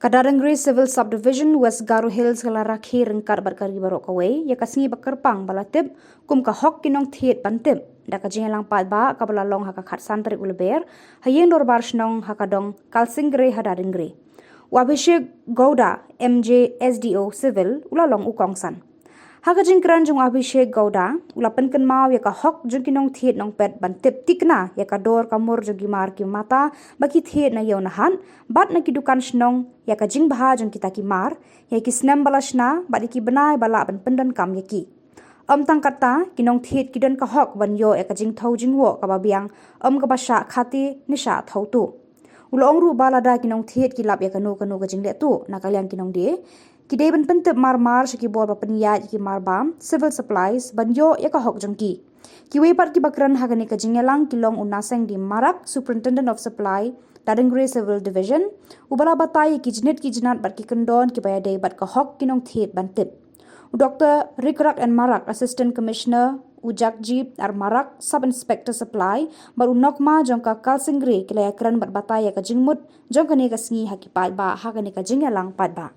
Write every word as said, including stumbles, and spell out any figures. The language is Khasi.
Ka Dadingri Civil Subdivision, West Garo Hills ka la rakhe ryngkat bad ka ri baroh kawei ïa ka sngi ba kyrpang ba la tip kum ka hok ki nongthied ban tip da ka jingïalang paidbah kaba la long ha ka khatsan tarik u Lber ha ïing dorbar shnong ha ka dong Kalsingre ha Dadingri. U Abhishek Gowda, M J, S D O Civil u la long u kongsan. Ha ka jingkren jong u Abhishek Gowda u la pynkynmaw ïa ka hok jong ki nongthied nongpet ban tip tikna ïa ka dor ka mur jong ki mar ki mata ba ki thied na ïew na hat bad na ki dukan shnong, ïa ka jingbha jong kita ki mar, ïa ki snem ba la shna bad ïa ki bnai ba lah ban pyndonkam ïa ki. Ym tang katta, ki nongthied ki don ka hok ban ïoh ïa ka jingthew jingwoh kaba biang, ym kaba shah khate ne shah thew tuh. U la ong ruh ba lada ki nongthied ki lap ïa kano kano ka jingleh tuh na ka liang ki nongdie, ki dei ban pyntip mar mar sha ki bor ba pynïaid ïa ki mar bam, Civil Supplies, ban ïoh ïa ka hok jong ki. Kiwei pat kiba kren ha kane ka jingïalang ki long u Naseng D Marak, Superintendent of Supply, Dadingri Civil Division, uba la batai ïa ki jnit ki jnat bad ki kyndon kiba ïadei bad ka hok ki nongthied ban tip. U Doktor Rikrak N Marak, Assistant Commissioner, u Jagjib R Marak, Sub Inspector Supply, bad u Nokma jong ka Kalsingre ki la ïakren bad batai ïa ka jingmut jong kane ka sngi ha ki paidbah ha kane ka jingïalang paidbah.